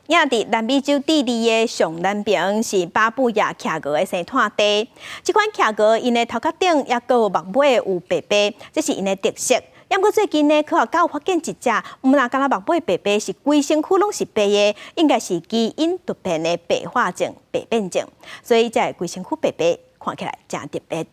也佇南美洲智利的上南邊是巴布亞企鵝的生態地。這款企鵝𪜶的頭殼頂猶閣有目尾有白白，這是𪜶的特色。毋過最近呢，科學家有發現一隻，毋但干焦目尾白白，是規身軀攏是白的，應該是基因突變的白化症、白變症，所以才會規身軀白白，看起來誠特別。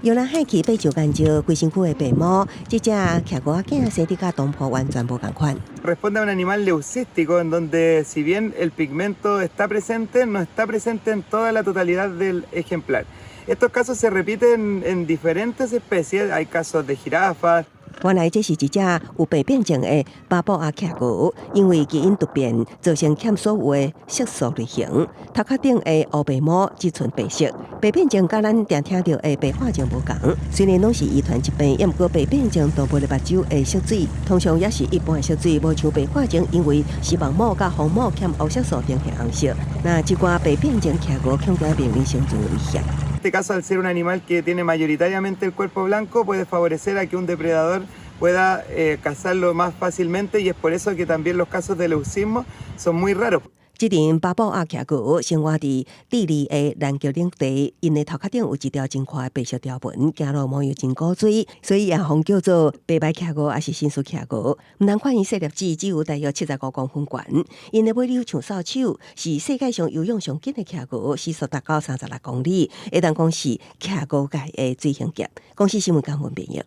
搖來海去爬上岩石，規身軀的白毛，這隻企鵝仔囝生得佮東坡完全無仝款。 Responde a un animal leucístico en donde, si bien el pigmento está presente, no está presente en toda la totalidad del ejemplar. Estos casos se repiten en diferentes especies, hay casos de jirafas. 原來這是一隻有白變症的巴布亞企鵝，因為基因突變造成欠所有的色素類型，頭殼頂的烏白毛只賰白色。白變症佮咱定聽著的白化症無仝，雖然攏是遺傳疾病，毋過白變症動物的目睭會色水，通常也是一般的色水，無像白化症，因為視網膜佮虹膜欠烏色素呈現紅色。那這寡白變症企鵝恐驚面臨生存危險。 En este caso, al ser un animal que tiene mayoritariamente el cuerpo blanco, puede favorecer a que un depredador pueda cazarlo más fácilmente y es por eso que también los casos de leucismo son muy raros. 這陣巴布亞企鵝生活佇智利的南極領地，𪜶的頭殼頂有一條真寬的白色條紋，走路模樣真古錐，所以也予叫做白眉企鵝，抑是紳士企鵝。毋通看𪜶細粒子，只有大約75公分懸，𪜶的尾溜像掃帚，是世界上游泳上緊的企鵝，時速達到36公里，會當講是企鵝界的水行俠。公視新聞江文編譯。